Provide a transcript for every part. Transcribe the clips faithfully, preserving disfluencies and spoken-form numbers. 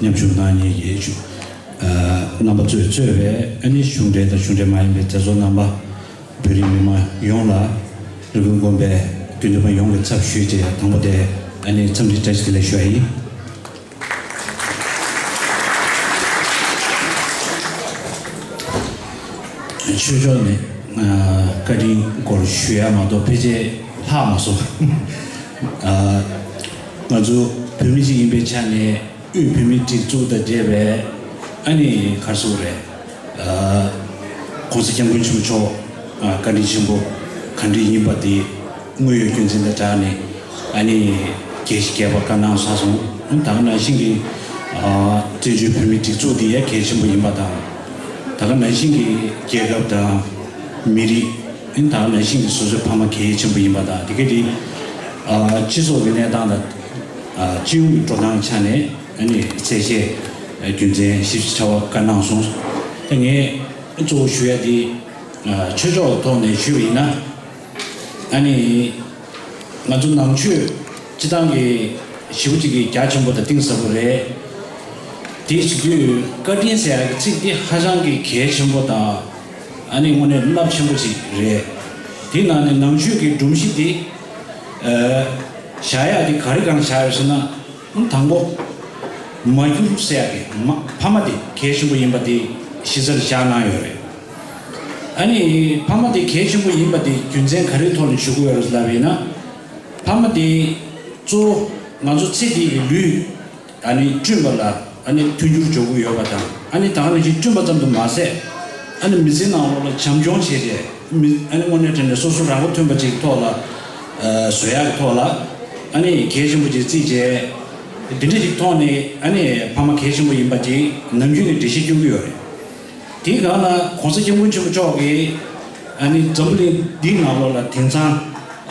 མཉམ་ཞུགས་གནང་མཁན་གྱི་ཨ་རྣམ་པ་ཚོས་གཙོས་པའི་ཨ་ནི་གཞུང་འབྲེལ་དང་གཞུང་འབྲེལ་མ་ཡིན་པའི་མཛད་གཙོ་རྣམ་པ། བོད་རིགས་མི་མང་ཡོངས་ལ། རི་ཀོན་དགོན་པའི་དགེ་འདུན་པ་ཡོངས་ཀྱི་ཚབ་ཞུས་ཏེ། དང་པོ་དེ་ཨ་ནི་འཚམས་འདྲི་བཀྲ་ཤིས་བདེ་ལེགས་ཞུ་བ་ཡིན། ཆོས་ཕྱོགས་ནས་ཨ་བཀའ་དྲིན་སྐོར་ཞུ་ཡ་མ་གཏོགས་ཕལ་ཆེར་ལྷག་མ་སོང་། ཨ་ང་ཚོ་བོད་མི་ཅིག་ཡིན་པའི་ཆ་ནས། དབུས་བོད་མིའི་སྒྲིག་འཛུགས་དང་འབྲེལ་བའི་ཨ་ནི་ག་རེ་ཟེར་དགོས་རེད། ཨ་༸གོང་ས་༸སྐྱབས་མགོན་ཆེན་པོ་མཆོག་ཨ་བཀའ་དྲིན་ཆེན་པོ་ག་འདྲ་ཡིན་པ་དེ་དངོས་ཡོད་རྒྱུ་མཚན་དང་སྦྲགས་ནས་ཨ་ནི་རྒྱས་ཤིང་རྒྱས་པ་བཀའ་གནང་གནང་སོང་། ད་ག་ནང་བཞིན་གྱི་ཨ་བཙན་བྱོལ་བོད་མིའི་སྒྲིག་འཛུགས་དེ་ཡང་གལ་ཆེན་པོ་ཡིན་པ་དང་། ད་ག་ནང་བཞིན་གྱི་རྒྱལ་ཁབ་དང་མི་རིགས། ད་ག་ནང་བཞིན་གྱི་སོ་སོའི་ཕ་མ་གལ་ཆེན་པོ་ཡིན་པ་དང་། དེ་ག་དེ་ཨ་སྤྱི་ཚོགས་ཀྱི་གནས་སྟངས་དང་ཨ་སྤྱི་ཡོངས་ཀྱི་འགྲོ་སྟངས་ཆ་ནས། ཨ་ནི་གསལ་བཤད་རྒྱུ་མཚན་ཞིབ་ཕྲ་བ་བཀའ་གནང་སོང་། ད་ངས་གཙོ་བོ་ཞུ་ཡ་དེ་ཨ་ཆོས་ཕྱོགས་ཐོག་ནས་ཞུས་པ་ཡིན་ན། ཨ་ནི་ང་ཚོ་ནང་ཆོས་སྤྱི་བཏང་གི་ཞེ་པོ་ཅིག་གི་རྒྱ་ཆེན་པོ་དང་གཏིང་ཟབ་པོ་རེད། དེ་བྱེད་དུས་བཀའ་དྲིན་ཟེར་ཡ་གི་ཚིག་དེ་ཧ་ཅང་གི་གལ་ཆེན་པོ་དང་། ཨ་ནི་དངོས་གནས་རླབས་ཆེན་པོ་ཅིག་རེད། དེ་ནང་ནས་ནང་ཆོས་ཀྱི་སྒྲོམ་གཞི་དེ་ཨ་བཞག་ཡ་དེ་ག་རེ་སྒང་བཞག་ཡོད་ཟེར་ན། དང་པོ། མ་གྱུར་ཟེར་ཡག་གི་མ་ཕ་མ་དེ་གལ་ཆེན་པོ་ཡིན་པ་དེ་གཞི་རྩར་བཞག་གནང་ཡོད་རེད། ཨ་ནི་ཕ་མ་དེ་གལ་ཆེན་པོ་ཡིན་པ་དེ་རྒྱུ་མཚན་ག་རེའི་ཐོག་ནས་ཞུ་གི་ཡོད་རེད་ལབ་ཡིན་ན། ཕ་མ་དེ་གཙོ་བོ་ང་ཚོ་ཚེ་འདི་གི་ལུས་ཨ་ནི་བསྐྲུན་པ་ལ་ཨ་ནི་མཐུན་འགྱུར་འཇོག་གི་ཡོད་པ་དང་། ཨ་ནི་ད་ག་ནང་བཞིན་བསྐྲུན་པ་ཙམ་དུ་མ་ཟད། ཨ་ནི་མི་ཚེ་ནང་ལོགས་ལ་བྱམས་སྐྱོང་བྱས་རྗེས། མི་ཨ་ནི་དངོས་གནས་དྲང་གནས་སོ་སོ་རང་མགོ་ཐོན་པ་ཅིག་ཐོག་ལ་ཨ་བཟོ་ཡག་གི་ཐོག་ལ་ཨ་ནི་གལ་ཆེན་པོ་ཅིག་བརྩིས་བྱས། འདི་འདྲ་ཅིག་ཐོག་ནས་ཨ་ནི་ཕ་མ་གལ་ཆེན་པོ་ཡིན་པ་ཅིག་ནམ་རྒྱུན་ནས་འགྲེལ་བཤད་སྐྱོན་གྱི་ཡོད་རེད། དེའི་སྒང་ལ་༸གོང་ས་༸སྐྱབས་མགོན་ཆེན་པོ་མཆོག་གིས་ཨ་ནི་འཛམ་བུ་གླིང་འདིའི་ནང་ལོགས་ལ་དེང་སང་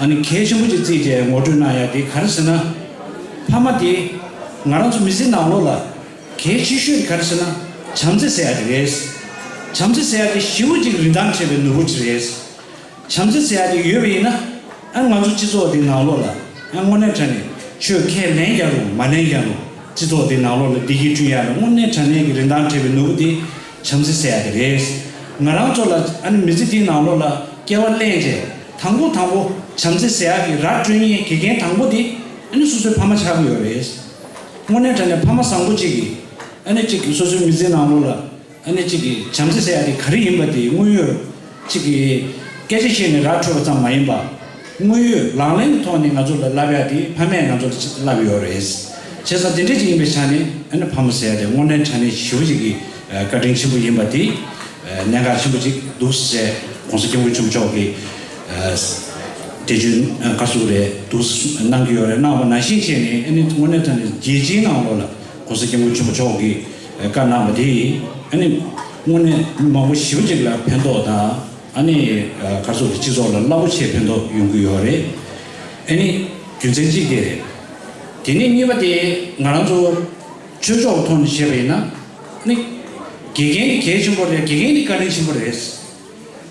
ཨ་ནི་གལ་ཆེན་པོ་ཅིག་བརྩིས་བྱས་ངོ་སྤྲོད་གནང་ཡག་དེ་ག་རེ་ཟེར་ན། ཕ་མ་དེ་ང་རང་ཚོ་མི་ཚེའི་ནང་ལོགས་ལ་གལ་ཆེ་ཤོས་དེ་ག་རེ་ཟེར་ན། བྱམས་བརྩེ་ཟེར་ཡག་དེ་རེད། བྱམས་བརྩེ་ཟེར་ཡག་དེ་ཞེ་པོ་ཅིག་རིན་ཐང་བྲལ་བའི་ནོར་བུ་ཅིག་རེད། བྱམས་བརྩེ་ཟེར་ཡག་དེ་ཡོད་པ་ཡིན་ན། ཨ་ང་ཚོ་སྤྱི་ཚོགས་འདི་ནང་ལོགས་ལ་ཨ་དངོས་གནས་དྲང་གནས་ཆོས་ཁས་ལེན་རྒྱག་རུང་མ་ལེན་རྒྱག་རུང་། སྤྱི་ཚོགས་འདི་ནང་ལོགས་ལ་བདེ་སྐྱིད་བསྐྲུན་ཡག་ལ་དངོས་གནས་དྲང་གནས་ཀྱི་རིན་ཐང་བྲལ་བའི་ནོར་བུ་དེ་བྱམས་བརྩེ་ཟེར་ཡག་དེ་རེད། ང་རང་ཚོ་ལ་ཨ་ནི་མི་ཚེ་འདིའི་ནང་ལོགས་ལ་སྐྱེ་བ་ལེན་བྱས་དང་པོ་དང་པོ་བྱམས་བརྩེ་ཟེར་ཡག་གི་ར་སྤྲོད་མཁན་དགེ་རྒན་དང་པོ་དེ་ཨ་ནི་སོ་སོའི་ཕ་མ་ཆགས་ཀྱི་ཡོད་རེད། དངོས་གནས་དྲང་གནས་ཕ་མ་བཟང་པོ་གཅིག་གིས་ཨ་ནི་གཅིག་གིས་སོ་སོའི་མི་ཚེའི་ནང་ལོགས་ལ། ཨ་ནི་གཅིག་གིས་བྱམས་བརྩེ་ཟེར་ཡག་དེ་ག་རེ་ཡིན་པ་དེ་དངོས་ཡོད་གཅིག་གིས་སྐད་ཆ་བཤད་ནས་ར་འཕྲོད་པ་ཙམ་མ་ཡིན་པ། དངོས་ཡོད་ལག་ལེན་གྱི་ཐོག་ནས་ང་ཚོ་ལ་བསླབ་ཡག་དེ་ཕ་མས་ང་ཚོ་ལ་བསླབ་ཡོད་རེད། བྱས་ཙང་དེ་འདྲ་ཅིག་ཡིན་པའི་ཆ་ནས་ཨ་ནི་ཕ་མ་ཟེར་ཡག་དེ་དངོས་གནས་དྲང་གནས་ཞེ་པོ་ཅིག་གི་ཨ་བཀའ་དྲིན་ཆེན་པོ་ཡིན་པ་དེ་ཨ་གནད་འགག་ཆེན་པོ་ཅིག་འདུག་ཟེར་༸གོང་ས་༸སྐྱབས་མགོན་ཆེན་པོ་མཆོག་གིས་ཨ་དེ་བརྗོད་ཨ་ག་ཟེར་དགོས་རེད། འདུག་གནང་གི་ཡོད་རེད། གནང་བ་ནང་བཞིན་བྱས་ནས་ཨ་ནི་དངོས་གནས་དྲང་གནས་རྒྱལ་སྤྱིའི་ནང་ལོགས་ལ་༸གོང་ས་༸སྐྱབས་མགོན་ཆེན་པོ་མཆོག་གིས་བཀའ་གནང་བ་དེ་ཨ་ནི་དངོས་གནས་མི་མང་པོ་ཞེ་པོ་ཅིག་ལ་ཕན་ཐོགས་དང་། ཨ་ནི་ག་ཚོད་སྤྱི་ཚོགས་ལ་རླབས་པོ་ཆེ་ཕན་ཐོགས་ཡོང་གི་ཡོད་རེད། ཨ་ནི་རྒྱུ་མཚན་གཅིག་དེ་རེད། དེ་ནས་གཉིས་པ་དེ་ང་རང་ཚོ་ཆོས་ཕྱོགས་ཐོག་ནས་བཤད་པ་ཡིན་ན། ཨ་ནི་དགེ་རྒན་དེ་གལ་ཆེན་པོ་རེད། དགེ་རྒན་དེ་བཀའ་དྲིན་ཆེན་པོ་རེད།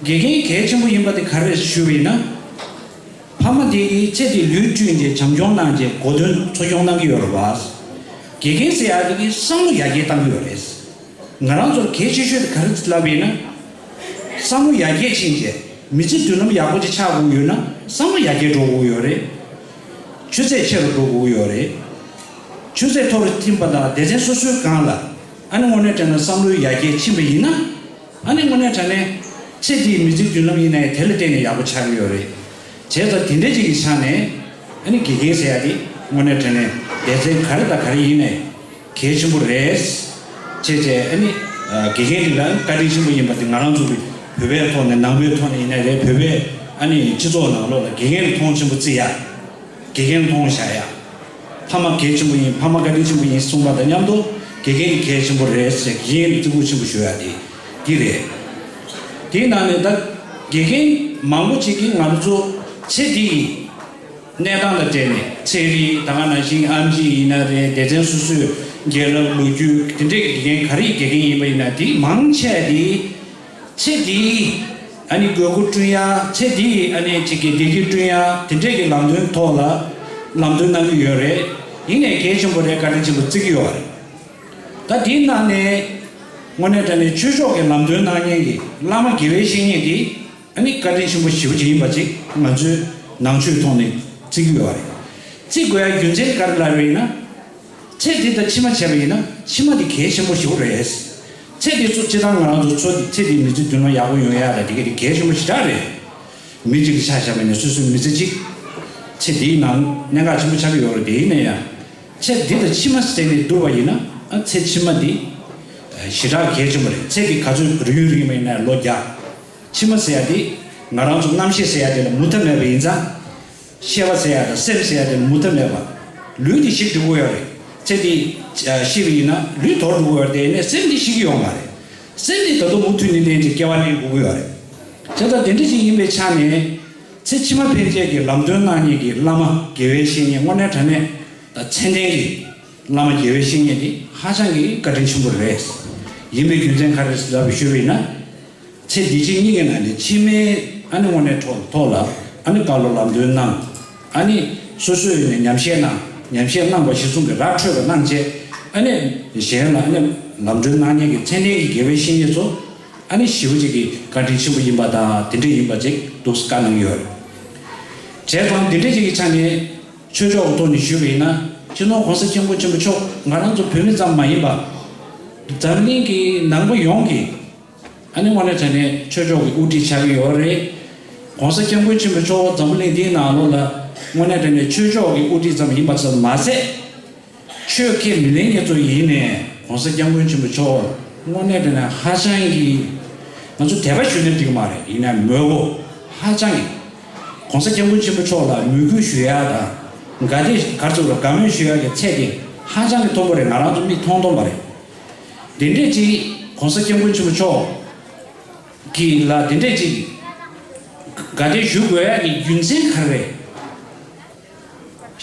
དགེ་རྒན་གལ་ཆེན་པོ་ཡིན་པ་དེ་ག་རེ་རེད་ཞུས་པ་ཡིན་ན། ཕ་མ་དེ་གིས་ཚེ་འདིའི་ལུས་བསྐྲུན་བྱས་བྱམས་སྐྱོང་གནང་བྱས་གོ་དོན་འཚོ་སྐྱོང་གནང་གི་ཡོད་རེད་བ། དགེ་རྒན་ཟེར་ཡག་དེ་གིས་བསམ་བློ་ཡར་རྒྱས་གཏང་གི་ཡོད་རེད། ང་རང་ཚོར་གལ་ཆེ་ཤོས་དེ་ག་རེ་ལབ་ཡིན་ན། བསམ་བློ་ཡར་རྒྱས་ཕྱིན་བྱས་མི་ཚེ་མདུན་ལམ་ཡག་པོ་ཅིག་ཆགས་དགོས་ཡོད་ན་བསམ་བློ་ཡར་རྒྱས་འགྲོ་དགོས་ཡོད་རེད། ཆུ་ཚད་ཆེ་རུ་འགྲོ་དགོས་ཡོད་རེད། ཆུ་ཚད་མཐོ་རུ་ཕྱིན་པ་དང་སྡེ་ཚན་སོ་སོའི་སྒང་ལ་ཨ་ནི་དངོས་གནས་དྲང་གནས་བསམ་བློའི་ཡར་རྒྱས་ཕྱིན་པ་ཡིན་ན། ཨ་ནི་དངོས་གནས་དྲང་གནས་ཚེ་འདིའི་མི་ཚེའི་མདུན་ལམ་ཡིན་ནའི་དེ་ལ་བརྟེན་ནས་ཡག་པོ་ཆགས་ཀྱི་ཡོད་རེད། བྱས་ཙང་དེ་འདྲ་ཅིག་གི་ཆ་ནས་ཨ་ནི་དགེ་རྒན་ཟེར་ཡག་དེ་དངོས་གནས་དྲང་གནས་སྡེ་ཚན་ག་རེ་དང་ག་རེ་ཡིན་ནའི་གལ་ཆེན་པོ་རེད། བྱས་བྱས་ཨ་ནི་དགེ་རྒན་དེ་ལ་བཀའ་དྲིན་ཆེན་པོ་ཡིན་པ་དེ་ང་རང་ཚོ་གི་བོད་པའི་ཐོག་ནས་ནང་པའི་ཐོག་ནས་ཡིན་ནའི་རེད། བོད་པའི་ཨ་ནི་སྤྱི་ཚོགས་ནང་ལོགས་ལ་དགེ་རྒན་ལ་མཐོང་ཆེན་པོ་བརྩི་ཡག་དགེ་རྒན་མཐོང་བཞག་ཡ། ཕ་མ་གལ་ཆེན་པོ་ཡིན། ཕ་མ་བཀའ་དྲིན་ཆེན་པོ་ཡིན་གསུངས་པ་དང་མཉམ་དུ་དགེ་རྒན་གྱི་གལ་ཆེན་པོ་རེད་ཟེར། དགེ་རྒན་གྱི་བརྩི་བཀུར་ཆེན་པོ་ཞུ་ཡ་དེ་འདི་རེད། དེའི་ནང་ནས་ད་དགེ་རྒན་མང་པོ་ཅིག་གིས་ང་ཚོ་ཚེ་འདི་ཡི་གནས་སྟངས་དང་འབྲེལ་ནས་ཚན་རིག་ད་ག་ནང་བཞིན་ཨེམ་ཆི་ཡིན་ན་རེད། སྡེ་ཚན་སོ་སོའི་རྒྱལ་རབས་ལོ་རྒྱུས་དེ་འདྲས་ཀྱི་དགེ་རྒན་ག་རེ་ཡི་དགེ་རྒན་ཡིན་པ་ཡིན་ན་དེ་མང་ཆེ་བ་དེ། ཚེ་འདིའི་ཨ་ནི་དགོས་མཁོ་བསྐྲུན་ཡ། ཚེ་འདིའི་ཨ་ནི་གཅིག་གི་བདེ་སྐྱིད་བསྐྲུན་ཡ་དེ་འདྲས་ཀྱི་ལམ་སྟོན་ཐོག་ལ་ལམ་སྟོན་གནང་གི་ཡོད་རེད། ཡིན་ནའི་གལ་ཆེན་པོ་རེད། བཀའ་དྲིན་ཆེན་པོ་བརྩི་གི་ཡོད་རེད། ད་དེའི་ནང་ནས་དངོས་གནས་དྲང་གནས་ཆོས་ཕྱོགས་ཀྱི་ལམ་སྟོན་གནང་མཁན་གྱི་བླ་མ་དགེ་བའི་བཤེས་གཉེན་དེ་ཨ་ནི་བཀའ་དྲིན་ཆེན་པོ་ཞེ་པོ་ཅིག་ཡིན་པ་ཅིག་ང་ཚོའི་ནང་ཆོས་ཐོག་ནས་བརྩི་གི་ཡོད་རེད། བརྩི་དགོས་ཡ་རྒྱུ་མཚན་ག་རེ་ལབ་པ་ཡིན་ན། ཚེ་འདི་དང་ཕྱི་མ་བྱས་པ་ཡིན་ན་ཕྱི་མ་དེ་གལ་ཆེན་པོ་ཞེ་པོ་རེད། ཚེ་འདི་ཚོ་སྤྱིར་བཏང་ང་རང་ཚོ་འཚོ་ཚེ་འདིའི་མི་ཚེ་མདུན་ལམ་ཡག་པོ་ཡོང་ཡ་དང་དེ་ག་དེ་གལ་ཆེན་པོ་ཞེ་དྲག་རེད། མི་གཅིག་གི་ཆ་བཞག་པ་ཡིན་ན་སོ་སོའི་མི་ཚེ་གཅིག་ཚེ་འདིའི་ནང་གནད་འགག་ཆེན་པོ་ཆགས་ཀྱི་ཡོད་རེད། དེ་ཡིན་ན་ཡང་ཚེ་འདི་དང་ཕྱི་མ་ཟེར་ནས་བསྡུར་བ་ཡིན་ན་ཨ་ཚེ་ཕྱི་མ་འདི་ཞེ་དྲག་གལ་ཆེན་པོ་རེད། ཚེ་འདི་ག་ཚོད་རིང་རིང་མ་ཡིན་ན་ལོ་བརྒྱ། ཕྱི་མ་ཟེར་ཡ་དེ་ང་རང་ཚོ་རྣམ་ཤེས་ཟེར་ཡ་དེ་ལ་མུ་མཐའ་མེད་པ་ཡིན་ཙང་། ཤེས་པ་ཟེར་ཡ་དང་སེམས་ཟེར་ཡ་དེ་མུ་མཐའ་མེད་པ། ལུས་འདི་ཤི་འགྲོ་གི་ཡོད་རེད། ཚེ་འདི་ཤི་བ་ཡིན་ན་ལུས་དོར་འགྲོ་གི་ཡོད་རེད། དེ་ནས་སེམས་འདི་ཤི་གི་ཡོད་མ་རེད། སེམས་འདི་ད་དུང་མུ་མཐུད་ནས་གནས་ཀྱི་སྐྱེ་བ་ལེན་དགོས་ཀྱི་ཡོད་རེད། བྱས་ཙང་དེ་འདྲ་ཞིག་ཡིན་པའི་ཆ་ནས་ཚེ་ཕྱི་མ་ཕན་ཆད་ཀྱི་ལམ་སྟོན་གནང་མཁན་གྱི་བླ་མ་དགེ་བའི་བཤེས་གཉེན་དངོས་གནས་དྲང་གནས་མཚན་ལྡན་གྱི་བླ་མ་དགེ་བའི་བཤེས་གཉེན་འདི་ཧ་ཅང་གི་བཀའ་དྲིན་ཆེན་པོ་རེད། ཡིན་པའི་རྒྱུ་མཚན་ག་རེ་ལབ་ཞུས་པ་ཡིན་ན། ཚེ་འདི་ཕྱི་གཉིས་ཀྱི་ནང་ནས་ཕྱི་མའི་ཨ་ནི་དངོས་གནས་ཐོག་ཐོག་ལ་ཨ་ནི་བཀའ་སློབ་ལམ་སྟོན་གནང་། ཨ་ནི་སོ་སོའི་ནས་ཉམས་བཞེས་གནང་། ཉམས་བཞེས་གནང་བ་གཞིར་བཟུང་གི་ར་འཕྲོད་པ་གནང་བྱས་ཨ་ནི་གཞན་ལ་ཨ་ནི་ལམ་སྟོན་གནང་མཁན་གྱི་མཚན་ལྡན་གྱི་དགེ་བའི་བཤེས་གཉེན་ཚོ་ཨ་ནི་ཞེ་པོ་ཅིག་གི་བཀའ་དྲིན་ཆེན་པོ་ཡིན་པ་དང་དེ་འདྲ་ཡིན་པ་ཅིག་འདུག་སེ་བཀའ་གནང་གི་ཡོད་རེད། བྱས་ཙང་དེ་འདྲ་ཅིག་གི་ཆ་ནས་ཆོས་ཕྱོགས་ཀྱི་ཐོག་ནས་ཞུས་པ་ཡིན་ན་སྤྱི་ནོར་༸གོང་ས་༸སྐྱབས་མགོན་ཆེན་པོ་མཆོག་ང་རང་ཚོ་བོད་མི་ཙམ་མ་ཡིན་པ་འཛམ་གླིང་གི་ནང་པ་ཡོངས་ཀྱི་ཨ་ནི་དངོས་གནས་དྲང་གནས་ཆོས་ཕྱོགས་ཀྱི་དབུ་ཁྲིད་ཆགས་ཀྱི་ཡོད་རེད། ༸གོང་ས་༸སྐྱབས་མགོན་ཆེན་པོ་མཆོག་འཛམ་བུ་གླིང་འདིའི་ནང་ལོགས་ལ་དངོས་གནས་དྲང་གནས་ཆོས་ཕྱོགས་ཀྱི་དབུ་ཁྲིད་ཙམ་ཡིན་པ་ཙམ་མ་ཟད། ཆོས་ཁས་མི་ལེན་མཁན་ཚོ་ཡིན་ནའི་༸གོང་ས་༸སྐྱབས་མགོན་ཆེན་པོ་མཆོག་དངོས་གནས་དྲང་གནས་ཧ་ཅང་གི་ང་ཚོ་དད་པ་ཞུ་ན་འགྲིག་གི་མ་རེད། ཡིན་ནའི་མོས་གུས་ཧ་ཅང་གི་༸གོང་ས་༸སྐྱབས་མགོན་ཆེན་པོ་མཆོག་ལ་མོས་གུས་ཞུ་ཡ་དང་དགའ་དད་ག་རེ་ཟེར་དགོས་རེད། དགའ་མོས་ཞུ་ཡ་གི་ཚད་དེ་ཧ་ཅང་གི་མཐོན་པོ་རེད། ང་རང་ཚོ་མིག་མཐོང་མཐོང་པ་རེད། དེ་འདྲས་ཅིག་༸གོང་ས་༸སྐྱབས་མགོན་ཆེན་པོ་མཆོག་གི་ལ་དེ་འདྲས་ཅིག་དགའ་དད་ཞུ་དགོས་ཡ་གི་རྒྱུ་མཚན་ག་རེ་རེད།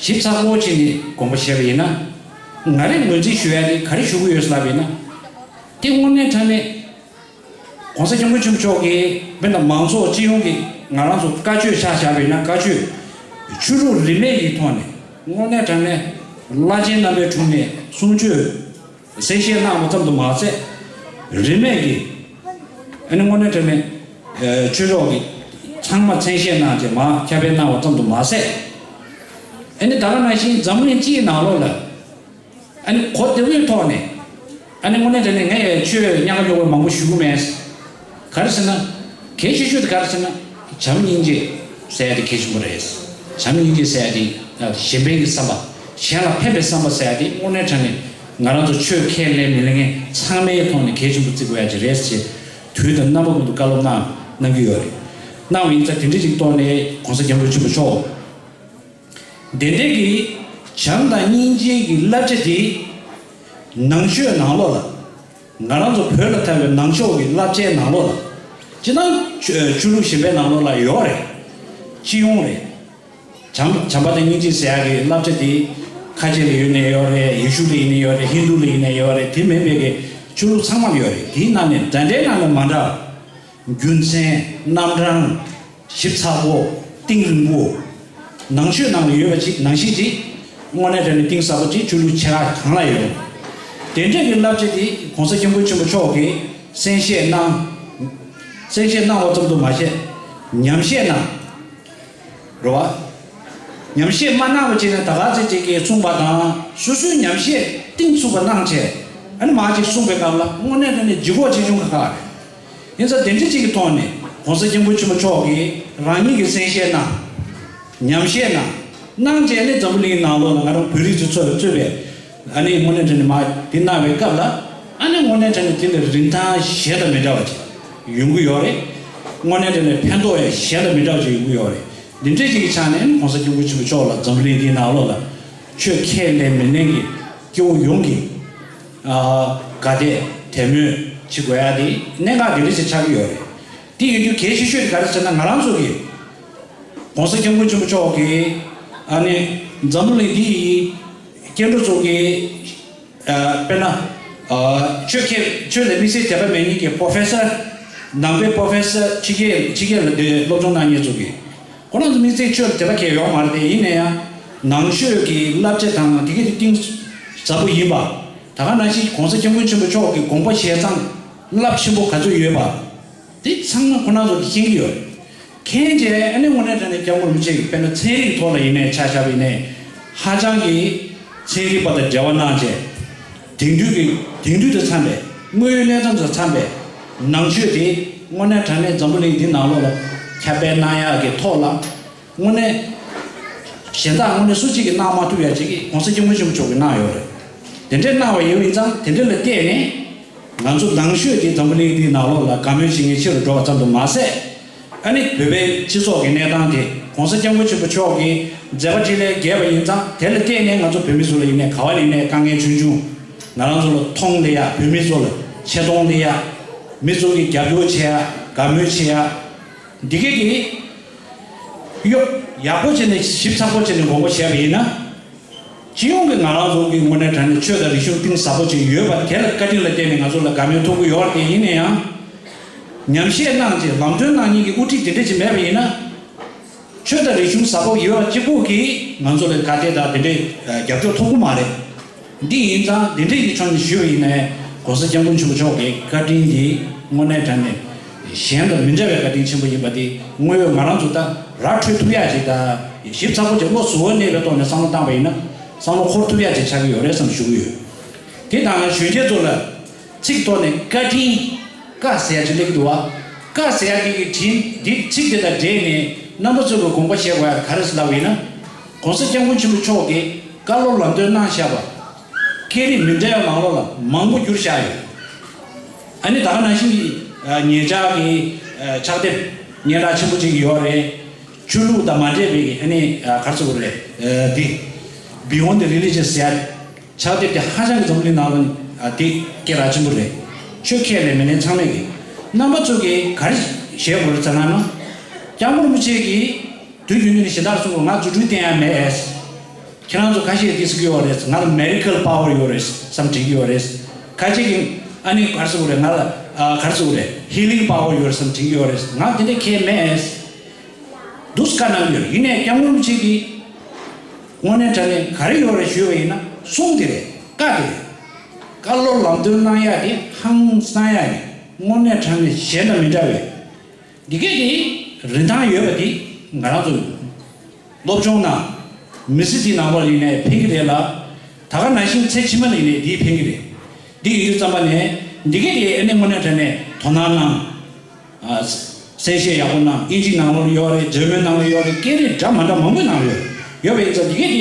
ཞིབ་ཚགས་པོ་བྱས་ནས་དགོངས་པ་བཞེས་པ་ཡིན་ན། ང་རས་ངོས་འཛིན་ཞུ་ཡ་དེ་ག་རེ་ཞུ་གི་ཡོད་ཟེར་ལབ་པ་ཡིན་ན། དེ་དངོས་གནས་དྲང་གནས་༸གོང་ས་༸སྐྱབས་མགོན་ཆེན་པོ་མཆོག་གིས་དཔེར་ན་མང་ཚོགས་སྤྱི་ཡོངས་ཀྱི་ང་རང་ཚོ་བཀའ་ཆོས་ཆ་བཞག་པ་ཡིན་ན་བཀའ་ཆོས་ཆོས་ལུགས་རིས་མེད་ཀྱི་ཐོག་ནས་དངོས་གནས་དྲང་གནས་བླ་ཆེན་རྣམ་པའི་དྲུང་ནས་གསུང་ཆོས་གསན་བཞེས་གནང་བ་ཙམ་དུ་མ་ཟད། རིས་མེད་ཀྱི་ཨ་ནི་དངོས་གནས་དྲང་གནས་ཆོས་ཕྱོགས་ཀྱི་ཚང་མ་མཚན་བཞེས་གནང་བྱས་མར་ཁྱབ་སྤེལ་གནང་བ་ཙམ་དུ་མ་ཟད། ཨ་ནི་ད་ག་ནང་བཞིན་འཛམ་གླིང་སྤྱིའི་ནང་ལོགས་ལ་ཨ་ནི་གོ་བདེ་བོའི་ཐོག་ནས་ཨ་ནི་དངོས་གནས་དྲང་གནས་ངས་ཆོས་ཉག་ག་ཉོག་པ་མང་པོ་ཞུ་གི་མེད། ག་རེ་ཟེར་ན། གལ་ཆེ་ཤོས་དེ་ག་རེ་ཟེར་ན། བྱམས་སྙིང་རྗེ་ཟེར་ཡ་དེ་གལ་ཆེན་པོ་རེད། བྱམས་སྙིང་རྗེ་ཟེར་ཡ་དེ་གཞན་ཕན་གྱི་བསམ་པ། གཞན་ལ་ཕན་པའི་བསམ་པ་ཟེར་ཡ་དེ་དངོས་གནས་དྲང་གནས་ང་རང་ཚོ་ཆོས་ཁས་ལེན་མི་ལེན་མཁན་ཚང་མའི་ཐོག་ནས་གལ་ཆེན་པོ་བརྩི་དགོས་ཡ་ཅིག་རེད་ཅེས་དུས་དང་རྣམ་པ་ཀུན་ཏུ་བཀའ་སློབ་གནང་གནང་གི་ཡོད་རེད། གནང་བ་ཡིན་ཙང་དེ་འདྲ་ཅིག་ཐོག་ནས་༸གོང་ས་༸སྐྱབས་མགོན་ཆེན་པོ་མཆོག་དེ་འདྲའི་གི་བྱམས་དང་སྙིང་རྗེའི་གི་བསླབ་བྱ་དེ་ནང་ཆོས་ནང་ལོགས་ལ། ང་རང་ཚོ་བོད་ལ་དར་བའི་ནང་ཆོས་ཀྱི་བསླབ་བྱའི་ནང་ལོགས་ལ། སྤྱིར་བཏང་ཆོས་ཆོས་ལུགས་གཞན་པའི་ནང་ལོགས་ལ་ཡོད་རེད། སྤྱི་ཡོངས་རེད། བྱམས་བྱམས་པ་དང་སྙིང་རྗེ་ཟེར་ཡག་གི་བསླབ་བྱ་དེ་ཁ་ཆེ་ལ་ཡོད་ནའི་ཡོད་རེད། ཡེ་ཤུ་ལ་ཡིན་ནའི་ཡོད་རེད། ཧིན་དུ་ལ་ཡིན་ནའི་ཡོད་རེད། དེ་མིན་པའི་གི་ཆོས་ལུགས་ཚང་མ་ལ་ཡོད་རེད། དེའི་ནང་ནས་འདྲ་འདྲའི་ནང་ལ་མ་འདྲ་བ། རྒྱུ་མཚན། རྣམ་གྲངས། ཞིབ་ཚགས་པོ། གཏིང་རིང་པོ། ནང་ཆོས་ནང་ལ་ཡོད་པ་ཅིག་ནང་བཞིན་ཅིག་དངོས་གནས་དྲང་གནས་གཏིང་ཟབ་པོ་ཅིག་ཆོས་ལུགས་ཆེ་ཁག་གང་ལ་ཡོད། དེ་འདྲ་གི་བསླབ་བྱ་དེ་༸གོང་ས་༸སྐྱབས་མགོན་ཆེན་པོ་མཆོག་གིས་གསན་བཞེས་གནང་། གསན་བཞེས་གནང་བ་ཙམ་དུ་མ་ཟད། ཉམས་བཞེས་གནང་། རེད་བ། ཉམས་བཞེས་མ་གནང་བ་བྱས་ནས་ད་ག་ཚོད་ཅིག་གིས་གསུངས་པ་དང་སོ་སོའི་ཉམས་བཞེས་གཏིང་ཚུགས་པ་གནང་བྱས་ཨ་ནི་མར་ཅིག་གསུངས་པའི་སྐབས་ལ་དངོས་གནས་དྲང་གནས་ལྗིད་ཁོག་ཆེ་ཆུང་ཁག་ཁག་རེད། ཡིན་ཙང་དེ་འདྲ་ཅིག་གི་ཐོག་ནས་༸གོང་ས་༸སྐྱབས་མགོན་ཆེན་པོ་མཆོག་གིས་རང་ཉིད་ཀྱིས་གསན་བཞེས་གནང་། ཉམས་བཞེས་གནང་། གནང་བྱས་ནས་འཛམ་བུ་གླིང་ནང་ལོགས་ལ་ང་རང་བོད་རིགས་ཚོས་གཙོས་པའི་ཨ་ནི་དངོས་གནས་དྲང་གནས་མར་དེ་གནང་བའི་སྐབས་ལ་ཨ་ནི་དངོས་གནས་དྲང་གནས་དེ་ལས་རིན་ཐང་གཞན་དང་མི་འདྲ་བ་ཅིག་ཡོང་གི་ཡོད་རེད། དངོས་གནས་དྲང་གནས་ཕན་ཐོགས་ཡང་གཞན་དང་མི་འདྲ་བ་ཅིག་ཡོང་གི་ཡོད་རེད། འདི་འདྲ་ཅིག་གི་ཆ་ནས་༸གོང་ས་༸སྐྱབས་མགོན་ཆེན་པོ་མཆོག་ལ་འཛམ་བུ་གླིང་འདིའི་ནང་ལོགས་ལ་ཆོས་ཁས་ལེན་མི་ལེན་གྱི་སྐྱེ་བོ་ཡོངས་ཀྱི་ཨ་དགའ་དད་དད་མོས་བྱེད་དགོས་ཡ་དེ་གནད་འགག་དེ་འདྲ་ཞིག་ཆགས་ཀྱི་ཡོད་རེད། དེ་ཡིན་དུས་གལ་ཆེ་ཤོས་དེ་ག་རེ་ཟེར་ན་ང་རང་ཚོ་གི་༸གོང་ས་༸སྐྱབས་མགོན་ཆེན་པོ་མཆོག་གིས་ཨ་ནི་འཛམ་བུ་གླིང་འདི་ཡི་སྐྱེ་འགྲོ་ཚོ་གི་ཨ་དཔེར་ན་ཨ་ཆོས་ཁས་ཆོས་ལ་དམིགས་བསལ་དད་པ་མེད་མཁན་གྱི་པོ་ཧྥེ་སར། ནང་པའི་པོ་ཧྥེ་སར། ཕྱི་རྒྱལ་ཕྱི་རྒྱལ་ལ་དེ་སློབ་སྦྱོང་གནང་མཁན་ཚོ་གིས་ཁོ་རང་ཚོ་དམིགས་བསལ་ཆོས་ལ་དད་པ་གང་ཡང་ཡོད་མ་རེད་དེ། ཡིན་ན་ཡང་ནང་ཆོས་ཀྱི་བསླབ་བྱ་དང་དེ་ག་དེ་གཏིང་ཟབ་པོ་ཡིན་པ། ད་ག་ནང་བཞིན་༸གོང་ས་༸སྐྱབས་མགོན་ཆེན་པོ་མཆོག་གི་དགོངས་པ་བཞེས་སྟངས་རླབས་ཆེན་པོ་ག་ཚོད་ཡོད་པ། དེ་ཚང་མ་ཁོ་རང་ཚོ་གིས་མཁྱེན་གྱི་ཡོད་རེད། མཁྱེན་བྱས་ཨ་ནི་དངོས་གནས་དྲང་གནས་༸སྐྱབས་མགོན་རིན་པོ་ཆེ་གིས་དཔེར་ན་ཚན་རིག་ཐོག་ལ་ཡིན་ནའི་ཆ་བཞག་པ་ཡིན་ནའི་ཧ་ཅང་གི་ཚན་རིག་པ་དང་འབྲེལ་བ་གནང་བྱས། དེང་དུས་ཀྱི་དེང་དུས་དང་འཚམས་པའི་དངོས་ཡོད་གནས་སྟངས་དང་འཚམས་པའི་ནང་ཆོས་དེ་དངོས་གནས་དྲང་གནས་འཛམ་བུ་གླིང་འདི་ནང་ལོགས་ལ་ཁྱབ་སྤེལ་གནང་ཡག་གི་ཐོག་ལ། དངོས་གནས། གཞན་དག་དངོས་གནས་སུ་གཅིག་གིས་གནང་མ་ཐུབ་ཡ་གཅིག་གིས་༸གོང་ས་༸སྐྱབས་མགོན་ཆེན་པོ་མཆོག་གིས་གནང་ཡོད་རེད། དེ་འདྲས་གནང་བ་ཡིན་པ་ཡིན་ཙང་དེ་འདྲས་ལ་བལྟས་ནས། ང་ཚོ་ནང་ཆོས་འདི་འཛམ་བུ་གླིང་འདིའི་ནང་ལོགས་ལ་དགའ་མོས་བྱེད་མཁན་ཆེ་རུ་འགྲོ་བ་ཙམ་དུ་མ་ཟད། ཨ་ནི་བོད་པའི་སྤྱི་ཚོགས་ཀྱི་གནས་སྟངས་དེ་༸གོང་ས་༸སྐྱབས་མགོན་ཆེན་པོ་མཆོག་གི་མཛད་པ་འཕྲིན་ལས་རྒྱས་པ་ཡིན་ཙང་དེ་ལ་བལྟས་ནས་ང་ཚོ་བོད་མི་ཚོ་ལ་ཡིན་ནའི་ག་བ་ལ་ཡིན་ནའི་དཀའ་ངལ་ཆུང་ཆུང་། ང་རང་ཚོ་ལ་མཐོང་སླེབས་ཡ། བོད་མི་ཚོ་ལ་ཆེ་མཐོང་སླེབས་ཡ། མི་ཚོ་གིས་རྒྱབ་སྐྱོར་བྱེད་ཡ། དགའ་མོས་བྱེད་ཡ། འདི་གས་ཀྱི། གཡོག་ཡག་པོ་བྱས་ནས་ཞིབ་ཚགས་པོ་བྱས་ནས་དགོངས་པ་བཞེས་པ་ཡིན་ན། སྤྱི་ཡོངས་ཀྱི་ང་རང་ཚོ་གི་དངོས་གནས་དྲང་གནས་ཆོས་དང་རིག་གཞུང་གཏིང་ཟབ་པོ་ཅིག་ཡོད་པ་དེ་ལ་བཀའ་དྲིན་ལ་བརྟེན་ནས་ང་ཚོ་ལ་དགའ་མོས་ཐོབ་ཀྱི་ཡོད་རེད་དེ། ཡིན་ན་ཡང་། ཉམས་བཞེས་གནང་རྗེས་ལམ་སྟོན་གནང་མཁན་གྱི་དབུ་ཁྲིད་དེ་འདྲ་ཅིག་མེད་པ་ཡིན་ན། ཆོས་དང་རིག་གཞུང་ཟབ་པོ་ཡོད་པ་གཅིག་པུ་གིས་ང་ཚོ་ལ་དགའ་དད་དང་དེ་འདྲའི་རྒྱབ་སྐྱོར་ཐོབ་ཀྱི་མ་རེད། འདི་ཡིན་ཙང་འདི་འདྲ་ཡི་ཕྱོགས་ནས་ཞུས་པ་ཡིན་ནའི་༸གོང་ས་༸སྐྱབས་མགོན་ཆེན་པོ་མཆོག་གི་བཀའ་དྲིན་འདི་དངོས་གནས་དྲང་གནས་གཞན་དང་མི་འདྲ་བའི་བཀའ་དྲིན་ཆེན་པོ་ཡིན་པ་འདི་དངོས་ཡོད་ང་རང་ཚོ་ད་ར་འཕྲོད་ཐུབ་ཡག་ཅིག་དང་ཞིབ་ཚགས་པོ་ཅིག་བློ་གཟུ་བོར་གནས་པའི་ཐོག་ནས་བསམ་བློ་བཏང་པ་ཡིན་ན་བསམ་བློ་འཁོར་ཐུབ་ཡག་ཅིག་ཆགས་ཀྱི་ཡོད་རེད་བསམ་ཞུ་གི་ཡོད། དེ་དང་གཞོན་སྐྱེས་ཚོ་ལ། ཚིག་ཐོག་ནས་བཀའ་དྲིན། བཀའ་ཟེར་ཡ་ཅིག་སླེབས་འདུག་བ། བཀའ་ཟེར་ཡ་དེ་གི་དྲིན་འདི་ཚིག་དེ་དང་འབྲེལ་ནས་རྣམ་པ་ཚོས་དགོངས་པ་བཞེས་དགོས་ཡ་ག་རེ་ཟེར་ལབ་པ་ཡིན་ན། ༸གོང་ས་༸སྐྱབས་མགོན་ཆེན་པོ་མཆོག་གིས་བཀའ་སློབ་ལམ་སྟོན་གནང་བཞག་པ། སྐད་རིགས་མི་འདྲ་བའི་ནང་ལོགས་ལ་མང་པོ་བསྒྱུར་བཞག་ཡོད། ཨ་ནི་ད་ག་ནང་བཞིན་གྱི་ཉེ་ཆར་གྱི་ཕྱག་དེབ་སྙན་གྲགས་ཆེན་པོ་ཅིག་ཡོད་རེད། ཆོས་ལུགས་དང་མ་འདྲེས་པའི་ཨ་ནི་ག་རེ་ཟེར་དགོས་རེད། འདི་Beyond the Religious ཟེར་ཡ། ཕྱག་དེབ་དེ་ཧ་ཅང་གི་འཛམ་གླིང་ནང་ལ་ཨ་དེ་སྐད་གྲགས་ཆེན་པོ་རེད། ཆོས་ཁས་ལེན་མི་ལེན་ཚང་མས་ཀྱི། རྣམ་པ་ཚོ་གིས་ག་རེ་བྱེད་དགོས་རེད་ཟེར་ན་ན། སྐྱབས་མགོན་རིན་པོ་ཆེ་གིས་དུས་རྒྱུན་དུ་ནས་གཞན་དག་གསུང་གི་ང་རྫུ་འཕྲུལ་བསྟན་ཡ་མེད་ཨེ། ཁྱེད་རང་ཚོ་ཁ་ཤས་ཀྱིས་ཟེར་གྱི་ཡོད་རེད། ང་ལ་Miracle Power ཡོད་རེད་བསམ་དྲན་གྱི་ཡོད་རེད། ཁ་ཤས་ཀྱིས་ཨ་ནི་ག་རེ་ཟེར་དགོས་རེད། ང་ལ་ཨ་ག་རེ་ཟེར་དགོས་རེད། Healing Power ཡོད་རེད་བསམ་དྲན་གྱི་ཡོད་རེད། ང་དེ་འདྲ་གང་ཡང་མེད་ཨེ། འདུག་སེ་བཀའ་གནང་གི་ཡོད་རེད། ཡིན་ནའི་སྐྱབས་མགོན་རིན་པོ་ཆེ་གིས་དངོས་གནས་དྲང་གནས་ག་རེ་ཡོད་རེད་ཞུས་པ་ཡིན་ན་གསུང་དེ་རེད། བཀའ་དེ་རེད། བཀའ་སློབ་ལམ་སྟོན་གནང་ཡག་དེ་ཧང་སང་ཡག་རེད། དངོས་གནས་དྲང་གནས་གཞན་དང་མི་འདྲ་བའི་འདི་གས་དེ་རིན་ཐང་ཡོད་པ་དེ་ང་རང་ཚོ་སློབ་སྦྱོང་གནང་། མི་ཚེ་འདི་ནང་ལོགས་ཡིན་ནའི་ཕན་གྱི་རེད་ལ། ད་ག་ནང་བཞིན་ཚེ་ཕྱི་མ་ལ་ཡིན་ནའི་འདི་ཕན་གྱི་རེད། འདི་ཡིན་དུས་ཙམ་པ་ནས་འདི་གས་དེ་ཨ་ནི་དངོས་གནས་དྲང་གནས་དོ་སྣང་གནང་། ཨ། གསལ་བཤད་ཡག་པོ་གནང་། དབྱིན་ཇིའི་ནང་ལོགས་ལ་ཡོད་རེད། འཇར་མན་ནང་ལ་ཡོད་རེད། སྐད་རིགས་འདྲ་མ་འདྲ་མང་པོའི་ནང་ལ་ཡོད་རེད། ཡོད་པ་ཡིན་ཙང་འདི་གས་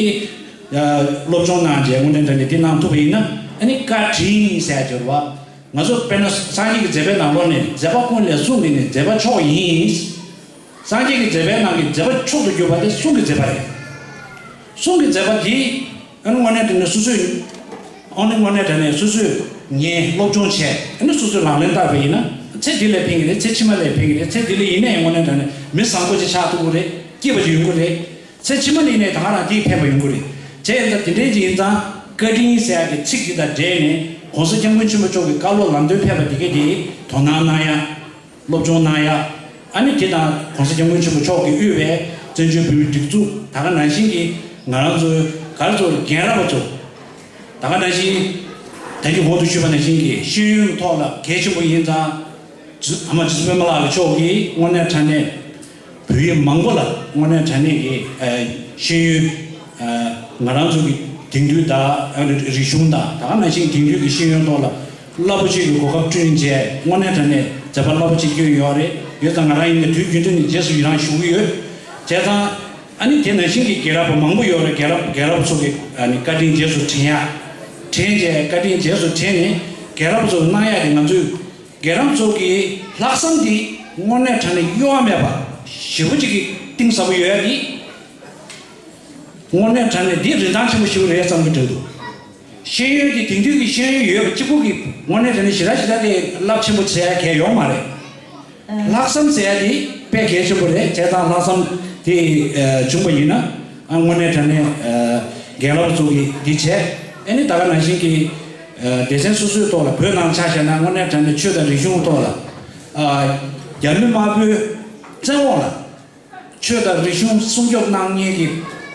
དེ་ཨ་སློབ་སྦྱོང་གནང་རྗེས་དངོས་གནས་དྲང་གནས་དེ་གནང་ཐུབ་པ་ཡིན་ན་ཨ་ནི་བཀའ་དྲིན་ཟེར་ཡ་ཅིག་ཡོད་རེད་བ། ང་ཚོ་དཔེར་ན་སངས་རྒྱས་ཀྱི་མཛད་པའི་ནང་ལོགས་ནས་མཛད་པ་ཀུན་ལས་གསུང་གི་ནི་མཛད་པ་མཆོག་ཡིན། སངས་རྒྱས་ཀྱི་མཛད་པའི་ནང་གི་མཛད་པ་མཆོག་ཏུ་གྱུར་པ་དེ་གསུང་གི་མཛད་པ་རེད། གསུང་གི་མཛད་པ་དེ་ཨ་ནི་དངོས་གནས་དྲང་གནས་སོ་སོས། ཨ་ནི་དངོས་གནས་དྲང་གནས་སོ་སོས་ཉན། སློབ་སྦྱོང་བྱས། ཨ་ནི་སོ་སོས་ལག་ལེན་བསྟར་བ་ཡིན་ན་ཚེ་འདི་ལ་ཕན་གྱི་རེད། ཚེ་ཕྱི་མ་ལ་ཕན་གྱི་རེད། ཚེ་འདི་ལ་ཡིན་ནའི་དངོས་གནས་དྲང་གནས་མི་བཟང་པོ་ཅིག་ཆགས་ཐུབ་ཀྱི་རེད། སྐྱིད་པ་ཅིག་ཡོང་གི་རེད། ཚེ་ཕྱི་མ་ལ་ཡིན་ནའི་ད་ག་རང་དེས་ཕན་པ་ཡོང་གི་རེད། བྱས་ཙང་དེ་འདྲའི་ཅིག་ཡིན་ཙང་བཀའ་དྲིན་ཟེར་ཡག་གི་ཚིག་དེ་དང་འབྲེལ་ནས་༸གོང་ས་༸སྐྱབས་མགོན་ཆེན་པོ་མཆོག་གི་བཀའ་སློབ་ལམ་སྟོན་ཕེབས་པ་དེ་གས་དེ་དོ་སྣང་གནང་ཡ། སློབ་སྦྱོང་གནང་ཡ། ཨ་ནི་དེ་དང་༸གོང་ས་༸སྐྱབས་མགོན་ཆེན་པོ་མཆོག་གིས་དབུས་པའི་བཙན་བྱོལ་བོད་མིའི་སྒྲིག་འཛུགས་ད་ག་ནང་བཞིན་གྱི་ང་རང་ཚོའི་ག་རེ་ཚོ་རྒན་རབས་པ་ཚོ། ད་ག་ནང་བཞིན་ད་གིན་གོང་དུ་ཞུས་པ་ནང་བཞིན་གྱི་ཤེས་ཡོན་ཐོག་ལ་གལ་ཆེན་པོ་ཡིན་ཙང་། ཨ་མ་རྗེ་བཙུན་པད་མ་ལགས་མཆོག་གིས་དངོས་གནས་དྲང་གནས་བོད་ཡིག་མང་པོ་ལ་དངོས་གནས་དྲང་གནས་ཀྱི་ཤེས་ཡོན། ང་རང་ཚོ་གི་དེང་དུས་དང་རིག་གཞུང་དང་ད་ག་ནང་བཞིན་དེང་དུས་ཀྱི་ཤེས་ཡོན་ཐོག་ལ་རླབས་པོ་ཆེ་གི་གོ་སྐབས་བསྐྲུན་བྱས་དངོས་གནས་དྲང་གནས་མཛད་པ་རླབས་པོ་ཆེ་བསྐྱོན་ཡོད་རེད། ཡོད་ཙང་ང་རང་ཡིན་ནའི་དུས་རྒྱུན་དུ་ནས་རྗེས་སུ་ཡི་རང་ཞུ་གི་ཡོད། བྱས་ཙང་ཨ་ནི་དེ་ནང་བཞིན་གྱི་རྒན་རབས་པ་མང་པོ་ཡོད་རེད། རྒན་རབས་རྒན་རབས་ཚོ་གི་ཨ་ནི་བཀའ་དྲིན་རྗེས་སུ་དྲན་ཡ། དྲན་བྱས་བཀའ་དྲིན་རྗེས་སུ་དྲན་ནས་རྒན་རབས་ཚོ་གནང་ཡ་དེ་ང་ཚོས། རྒན་རབས་ཚོ་གི་ལྷག་བསམ་འདི་དངོས་གནས་དྲང་གནས་གཡོ་བ་མེད་པ་ཞེ་པོ་ཅིག་གི་གཏིང་ཟབ་པོ་ཡོད་ཡ་འདི། དངོས་གནས་དྲང་གནས་འདི་རིན་ཐང་ཆེན་པོ་ཞིག་རེད་བསམ་གྱི་འདུག་ཤེས་ཡོན་འདི་དེང་དུས་ཀྱི་ཤེས་ཡོན་ཡོད་པ་གཅིག་པུ་གིས་དངོས་གནས་དྲང་གནས་ཞེ་དྲག་ཞེ་དྲག་དེ་རླབས་ཆེན་པོ་བྱེད་ཡ་གལ་ཡོད་མ་རེད། ལྷག་བསམ་ཟེར་ཡ་དེ་དཔེ་གལ་ཆེན་པོ་རེད། བྱས་ཙང་ལྷག་བསམ་དེ་བྱུང་པ་ཡིན་ན་ཨ་དངོས་གནས་དྲང་གནས་རྒན་རབས་ཚོ་གིས་འདི་བྱས། ཨ་ནི་ད་ག་ནང་བཞིན་གྱི་སྡེ་ཚན་སོ་སོའི་ཐོག་ལ་བོད་ནང་ཆ་བཞག་ན་དངོས་གནས་དྲང་གནས་ཆོས་དང་རིག་གཞུང་ཐོག་ལ་རྒྱ་མི་དམར་པོའི་བཙན་འོག་ལ་ཆོས་དང་རིག་གཞུང་སྲུང་སྐྱོབ་གནང་མཁན་གྱི་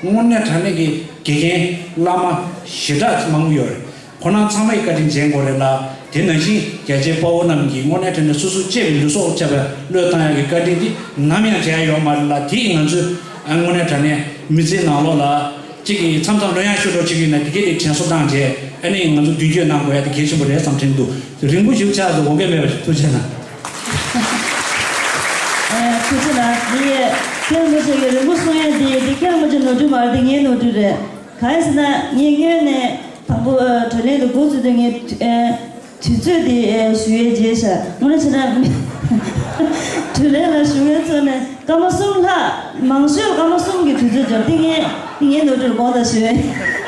དངོས་གནས་དྲང་གནས་ཀྱི་དགེ་རྒན་བླ་མ་ཞེ་དྲག་མང་པོ་ཡོད་རེད། ཁོ་རང་ཚང་མས་བཀའ་དྲིན་འཇལ་དགོས་རེད་ལ། དེ་ནང་བཞིན་རྒྱལ་གཅེས་དཔའ་བོ་རྣམས་ཀྱིས་དངོས་གནས་དྲང་གནས་སོ་སོ་གཅེས་པའི་ལུས་སྲོག་བཅད་པའི་བློས་བཏང་ཡག་གི་བཀའ་དྲིན་འདི་ནམ་ཡང་འཇལ་ཡག་ཡོད་མ་རེད་ལ། དེ་ཡིས་ང་ཚོས་ཨ་དངོས་གནས་དྲང་གནས་མི་ཚེའི་ནང་ལོགས་ལ་གཅིག་གིས་མཚམས་མཚམས་ལྷོད་ཡངས་ཤོར་འགྲོ་བྱེད་ཀྱི་ཡིན་ན། དེ་གས་དེ་དྲན་གསོ་བཏང་བྱས་ཨ་ནི་ང་ཚོ་མདུན་སྐྱོད་གནང་དགོས་ཡག་དེ་གལ་ཆེན་པོ་རེད་བསམ་དྲན་འདུག་རིང་པོ་ཞིག་ཆགས་འདུག་འོ་འགན་མེད་པ་ཞིག་ཐུགས་རྗེ་གནང་། ཨ། ཐུགས་རྗེ་གནང་། འདི་མཁན་རིན་པོ་ཆེ་གིས་རིང་པོ་གསུང་ཡག་འདི་འདི་མཁན་རིན་པོ་ཆེ་ནོར་འཁྲུལ་མ་རེད། འདི་ངའི་ནོར་འཁྲུལ་རེད། གང་ཡིན་ཟེར་ན་ངས་སྔོན་ནས་དང་པོ་ཨ་དྲིན་ལན་དེ་འགོ་བཙུགས་དུས་ངས་ཨ་དུས་ཚོད་དེ་ཨ་ཞུ་ཡག་བརྗེད་ཤག་དངོས་གནས་བྱས་ན་དྲིན་ལན་ལ་ཞུ་མཁན་ཚོ་ནས་སྐར་མ་གསུམ་ལྷག་མང་ཤོས་སྐར་མ་གསུམ་གྱི་དུས་ཚོད་བརྒྱབ། དེ་ངས་དེ་ངའི་ནོར་འཁྲུལ་དགོངས་དག་ཞུ།